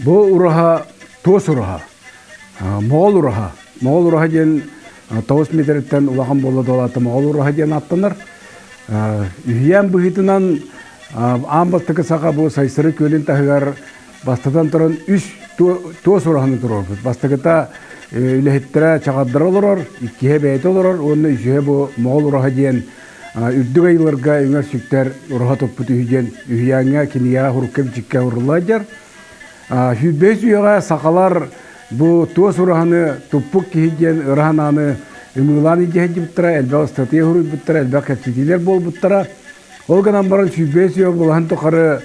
Бу ураһа туос ураһа, Моҕол ураһа. Моҕол ураһа диэн 9 метртэн улахан буола дуолаата Моҕол ураһа диэн ааттанар. Үһүйээн быһыытынан аан бастакы саха бу Сайсары күөлүн таһыгар бастатан туран үс туос ураһаны туруорбут. Бастакыта үлэһиттэрэ чаҕардара олорор, иккиһэ бэйэтэ олорор уонна үсүһэ бу Моҕол ураһа диэн үрдүк айыларга үҥэр-сүктэр ураһа туппут үһү диэн үһүйээҥҥэ кинигэҕэ хурукка-бичиккэ урулла сылдьар. 25 үйэҕэ сахалар бу туос ураһаны туппут киһи диэн ыра санааны ымыылаан илдьэ сылдьыбыттара, элбэх ыстатыйа суруйбуттара, элбэх кэпсэтиилэр буолбуттара. Ол гынан баран 25 үйэ былаһын тухары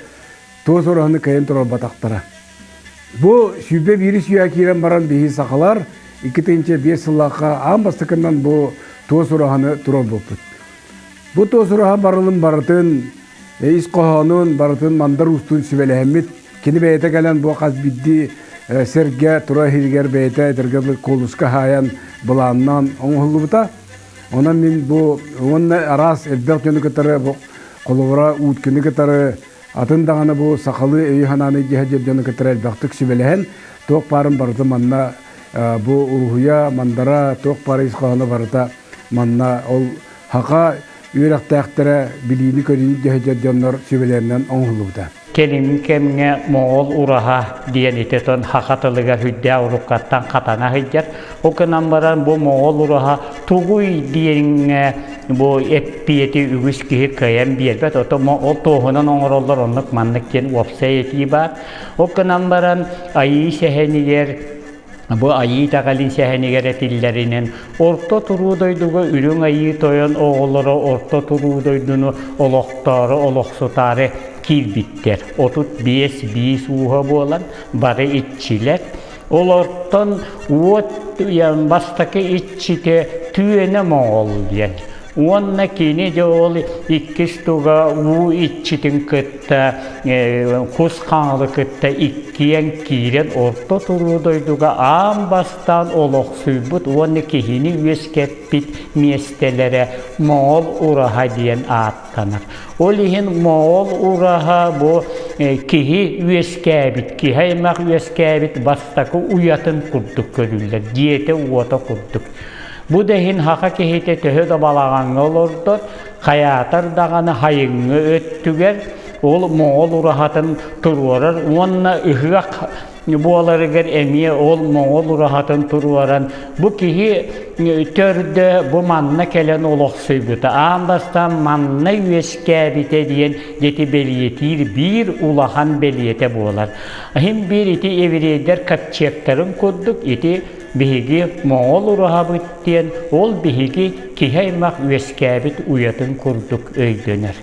туос ураһаны кыайан туруорбатахтара. Бу 21 үйэ киирэн баран биһи сахалар 2005 сыллаахха аан бастакынан бу туос ураһаны туруорбуппут. Бу туос ураһа барылын барытын ис хоһоонун барытын Мандар Уустуун сүбэлэһэммит, кини бэйэтэ кэлэн бу хас биирдии сэргэ тура иһигэр бэйэтэ этэргэ куолуска хаайан былааннаан оҥоһуллубута. Онон мин бу уонна араас элбэх дьону кытары бу холобура Уткины кытары атын даҕаны бу сахалыы өйү-санааны дьиһэ дьону кытары элбэхтик сүбэлэһэн туох баарын барыта манна бу уруһуйа, мандара, туох баар ис хоһооно барыта манна ол хака үөрэхтээхтэрэ билиини-көрүүнү дьэһдьэр дьоннор сүбэлэринэн оҥоһуллубута. Кэлиҥҥи кэмҥэ Моҕол ураһа диэн ититон саха тылыгар үрдээх уруккаттан хатана сылдьар. Ол гынан баран бу Моҕол ураһа тугуй диэҥҥэ бу эппиэти үгүс киһи кыайан биэрбэт. Ото ол туоһунан оҥороллор оннук маннык диэн уопсай этии баар. Ол гынан баран Айыы сэһэнигэр Бу Айыы итэҕэлин сэһэнигэр этиллэринэн, Орто туруу дойдуга Үрүҥ Айыы Тойон оҕолоро Орто туруу дойдуну олохтоору олохсутаары киирбиттэр. 35 биис ууһа буолан, бары иччилэр. Олортон уот бастакы иччитэ Түөнэ Моҕол диэн. Уонна кини дьэ ол иккис туга уу иччитин кытта кус хаҥалы кытта иккиэн киирэн орто туруу дойдуга аан бастаан олохсуйбут уонна киһини үөскэппит миэстэлэрэ Моҕол ураһа диэн ааттанар. Ол иһин Моҕол ураһа бу киһи үөскээбит, киһи аймах үөскээбит бастакы уйатын курдук көрүллэр, дьиэтэ-уота курдук. Бу да иһин саха киһитэ төһө да балаҕаҥҥа олордор, хайаатар даҕаны хайыҥҥы өттүгэр ол моҕол ураһатын туруорар уонна ыһыах буоларыгар эмиэ ол моҕол ураһатын туруоран бу киһи төрдө бу манна кэлэн олохсуйбута аан бастаан манна үөскээбитэ диэн ити бэлиэтиир биир улахан бэлиэтэ буолар. Иһин биир ити еврейдэр ковчегтарын курдук ити Биһиги моҕол ураһабыт диэн ол биһиги киһи аймах үөскээбит уйатын курдук өйдөнөр.